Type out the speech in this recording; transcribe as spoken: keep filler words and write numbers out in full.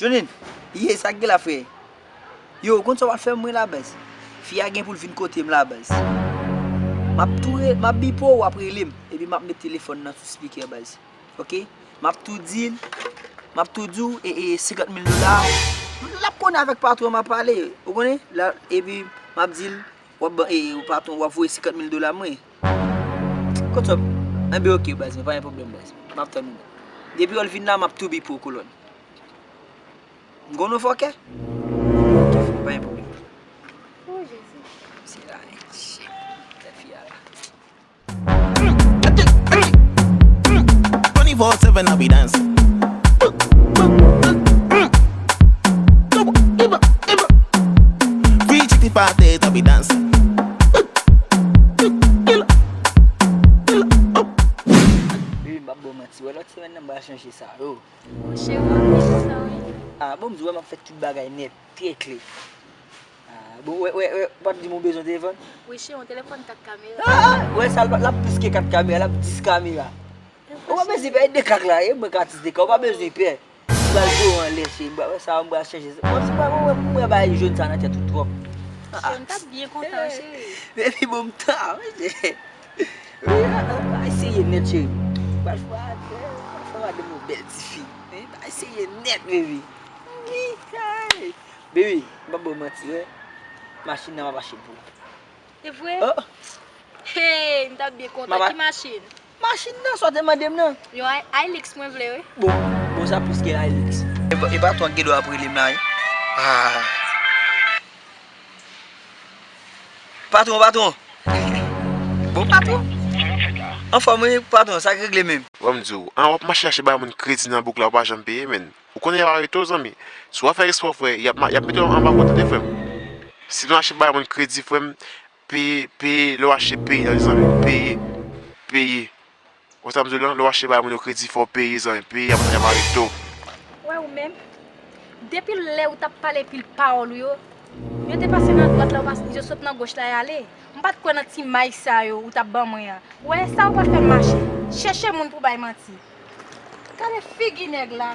Johnny, ye sa k gen la, frè? Yo, ou konn sa w pral fè mwen la, baz? Fi a gen pou l vin kote m la, baz. M ap tou re-, m ap bipe w, w ap rele m. Epi m ap met telefòn nan sou speaker, baz. Oke? M ap tou di l, m ap tou di w, e, e, senkant mil dola. L ap konnen avèk patwon m ap pale, ou konnen? La, epi m ap di l, w ap ban, e, e, patwon, w ap voye senkant mil dola mwen. Kot sa? Enben, oke, baz, mwen pa gen pwoblèm, baz. M ap tann ou. Depi w al vin la, m ap tou bipe w, kolòn. M gon non fòkè? Oke, frè, pa gen pwoblèm. Oh, Jezi. Se la, men, shit. Tèt fi a la. Twenty-four seven I be dancing. Three sixty-five days I be dancing. Baby, m p ap ba w manti. Wè lòt semèn nan, m pral chanje sa yo. Monchè, w ap byen kontan, wi. Ah, bon, m di w, wè, m ap fè tout bagay nèt, trè klè. Ah, bon, wè, wè, wè, ou pa t di m ou bezwen telefòn? Wi, cheri, yon telefòn kat kamera. Ah, wè, sa, l ap plis ke kat kamera, l ap dis kamera. Ou pa bezwen pè de kak la, e mwen k atis de kak, ou pa bezwen pè. M pral voye w anlè, cheri, m pral, wè sa, m pral chanje. Mwen, si mwen, mwen, mwen, bay jòn sa nan tèt ou twòp. Ah, ah. Cheri, m t ap byen kontan, cheri. Baby, bon, m ta, wi, cheri. Wi, a, a, a, eseye nèt, cheri. Pral fè, pral fè madanm yon bèl ti fi. Wi, eseye nèt, baby. Wi, ay. Baby, m p ap ba w manti, wè. Machin nan m ap achte l pou ou. Se vre? Oh. Hey, m t ap byen kontan. Ki machin? Machin nan, sa w te mande m nan. Yon Hi-, Hilux mwen vle, wi. Bon, bon, sa plis ke Hilux. E pa, e pa twòp gen dwa ap rele m la, wi. Ah. Patwon, patwon. Bon, patwon. Anfòm, wi, patwon, sa k regle menm? Bon, m di w, an, w ap mache chache bay moun kredi nan bouk la, ou pa janm peye, menn. Ou konnen y ap arete w, zanmi. Si w ap fè eksprè, frè, y ap ma-, y ap mete w anba kòd, tande, frè m. Si w mache bay moun kredi, frè m, peye, peye, lè w achte, peye, tande, zanmi, peye, peye. Ou sa m di w lan, lè w achte bay moun yo kredi, fò w peye, zanmi, peye, y ap, y ap arete w. Wè ou menm, depi lè ou t ap pale pil pawòl ou yo, yo te pase nan dwat la, ou pas-, yo sot nan goch la, y ale. M pa t kwè nan ti may sa yo ou t ap ban mwen an. Wè sa ou pral fè m mache. Chèche moun pou bay manti. Gade figi nèg la.